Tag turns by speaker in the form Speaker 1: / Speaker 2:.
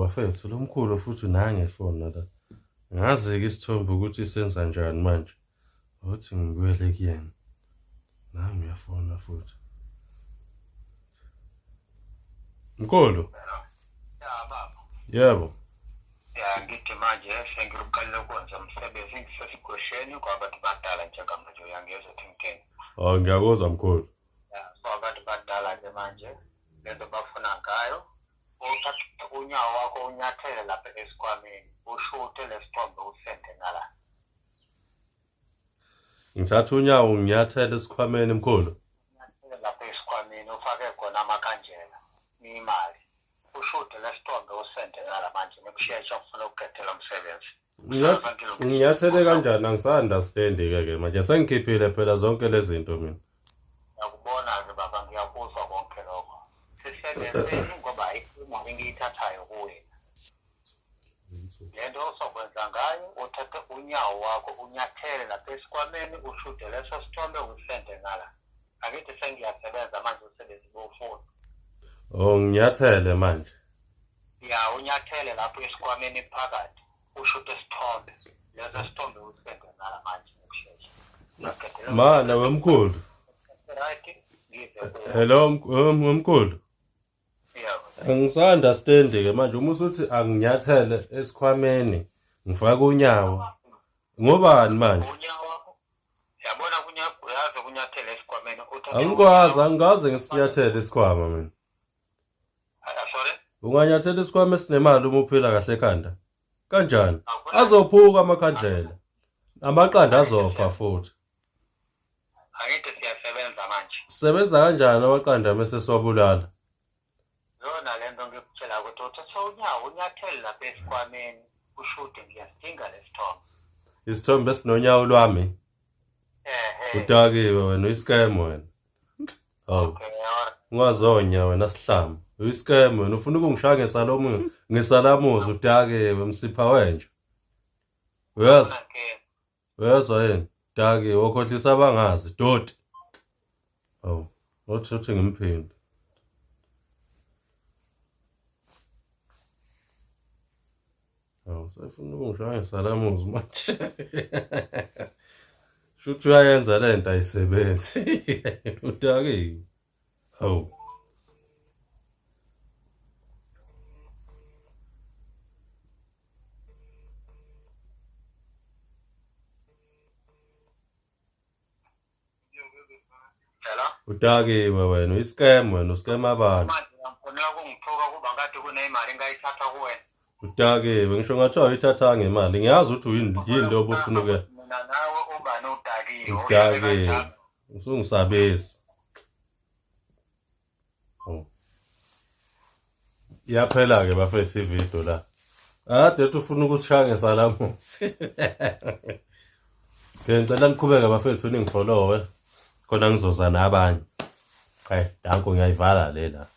Speaker 1: bafethu lo mkhulu futhi nange efona la. Ngazi-ke isithombe ukuthi senza njani manje. Uthi ngibuyele kuyena. Nami uyafona futhi. Mkhulu.
Speaker 2: Ya baba.
Speaker 1: Yebo.
Speaker 2: Ya ngithi manje sengiluqalile ukwenza umsebenzi ngisesigosheni kwabantu badala njengamanje uyangizwa ukuthi ngithini.
Speaker 1: Oh ngiyakuzwa mkhulu.
Speaker 2: Ya so abantu badala ke manje lento bafuna ngayo uthathe unyawo wakho unyathele lapha esikhwameni ushuthe lesithombe usende ngala.
Speaker 1: Ngithatha unyawo nginyathele esikhwameni mkhulu.
Speaker 2: Unyathele lapha esikhwameni ufake khona amakhandlela imali ushuthe lesithombe usende ngala manje nikushesha ufuna ukuqedela umsebenzi.
Speaker 1: Nginyathele kanjani angisa-understand-ke ke manje sengikhiphile phela zonke lezi zinto mina.
Speaker 2: Ngiyakubona-ke baba ngiyakuzwa konke lokho. Sisebenzeni ngoba ayikho imali engiyithathayo kuwena. Le nto osokwenza ngayo uthathe unyawo wakho unyathele lapha esikhwameni ushude leso sithombe usende ngala. Angithi sengiyasebenza manje umsebenzi bowufuna.
Speaker 1: Oh nginyathele manje.
Speaker 2: Ya unyathele lapho esikhwameni phakathi ushute isithombe. Leso sithombe usende ngala manje ngokushesha.
Speaker 1: Mana wemkhulu.
Speaker 2: Right ngize kuwe.
Speaker 1: Hello mkhulu. Angisa-understand ke manje uma usuthi anginyathele esikhwameni ngifake unyawo ngobani manje
Speaker 2: yabona uyazi kunyathela esikhwameni
Speaker 1: angikwazi angikaze ngisinyathele isikhwama mina
Speaker 2: sorry
Speaker 1: unganyathela isikhwama esinemali uma uphila kahle ekhanda kanjani azophuka amakhandlela amaqanda azofa futhi
Speaker 2: Angithi siyasebenza manje.
Speaker 1: Sebenza kanjani amaqanda mese siwabulala?
Speaker 2: Yona le nto ngikutshela ukuthi uthatha unyawo unyathele lapha esikhwameni ushude ngiyasidinga lesithombe.
Speaker 1: Isithombe esinonyawo lwami.
Speaker 2: Ehe.
Speaker 1: Udakiwe wena uyiscam wena. Hawu.
Speaker 2: Okay, alright.
Speaker 1: Ungazonya wena sihlama. Uyiscam wena ufuna ukungishaya ngesalomu ngesalamuzi udakiwe msipha wenja. Uyazi?
Speaker 2: Okay.
Speaker 1: Uyezwa yini? Daki, wakhohlisa abangazi, doti. Hawu, wathi uthi ngimphinde. Hawu, sefuna ukungishaya ngesalamuzi manje. Shuthi uyayenza le nto ayisebenzi. Udakiwe. Hawu.
Speaker 2: Hello?
Speaker 1: Udakiwe wena, uyiscam wena, uscam abantu.
Speaker 2: Manje ngifonela kungithuka kuba ngathi kunemali engayithatha kuwena.
Speaker 1: Udakiwe, ngisho ngathi awuyithathanga imali. Ngiyazi ukuthi yini yini lo obufuna ukuya.
Speaker 2: Mina nawe ubani udakiwe.
Speaker 1: Udakiwe. Usungisabisa. Oh. Iyaphela-ke bafethu ividiyo la. Ade ethi ufuna ukusishaya ngesalamusi. Ke ngicela niqhubeke bafethu ningifollowe khona ngizoza nabanye. Hayi, danko ngiyayivala le la.